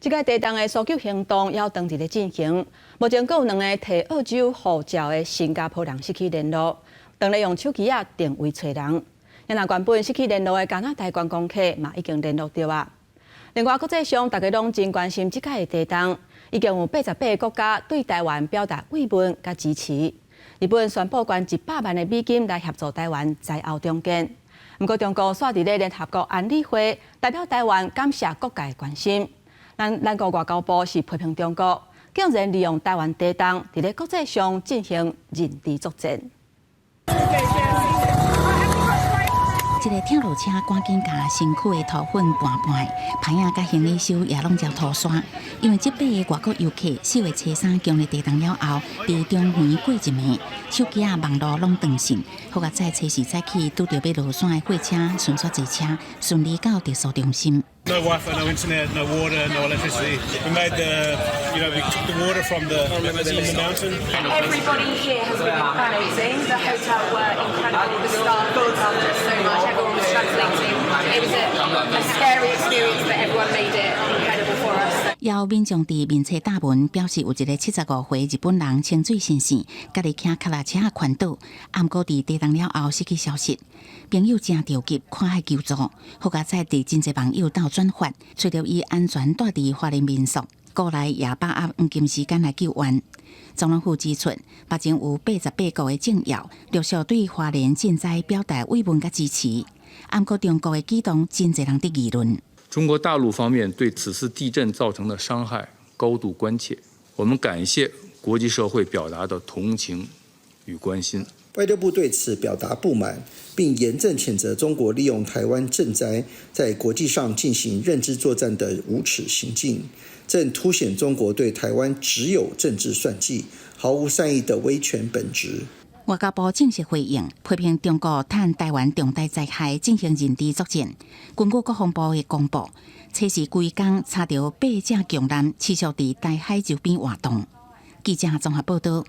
這個地動的搜救行動猶當佇咧進行。目前閣有兩個提澳洲護照的新加坡人失去聯絡，當咧用手機仔定位揣人。若原本失去聯絡的加拿大觀光客嘛已經聯絡著啊。另外，國際上大家攏真關心這擺的地動，已經有88個國家對台灣表達慰問佮支持。日本宣布捐100萬的美金來協助台灣災後重建。毋過，中國煞佇咧聯合國安理會代表台灣感謝各界關心。咱咱國外交部是批評中國竟然利用台灣地動，佇咧國際上進行認知作戰。一个跳落車趕緊共身軀的塗粉拌拌，牌仔佮行李箱也攏焦塗沙。因為這八个外國遊客4月初3強烈地動了後，佇中橫過一暝，手機仔網路攏斷線。好佳哉初四早起拄著欲落山的火車，迅速坐車順利到著宿中心。 No Wi-Fi, no internet, no water, no electricity. We made the, you know, we took the water from the mountain. Everybody here has been amazing. The hotel were incredible. The staff looked after us so much. Everyone was translating. It was a scary experience, but everyone made it incredible for us. 有民眾佇面冊貼文表示，有一个75歲日本人清水先生，家己騎跤踏車環島，毋過佇地動了後失去消息，朋友誠著急，看海求助，好佳哉佇真濟網友鬥轉發，揣著伊安全蹛佇花蓮民宿，過來也把握黃金時間來救援。總統府指出，目前有88國的政要陸續對花蓮震災表達慰問佮支持，毋過中國的舉動真濟人佇議論。中國大陸方面對此次地震造成的傷害高度關切，我們感謝國際社會表達的同情與關心。外交部對此表達不滿，並嚴正譴責中國利用台灣震災在國際上進行認知作戰的無恥行徑，正凸顯中國對台灣只有政治算計，毫無善意的威權本質。外交部正式回應，批評中國趁台灣重大災害進行認知作戰。根據國防部的公布，初四規工查著八隻強艦持續佇台海周邊活動。記者綜合報道。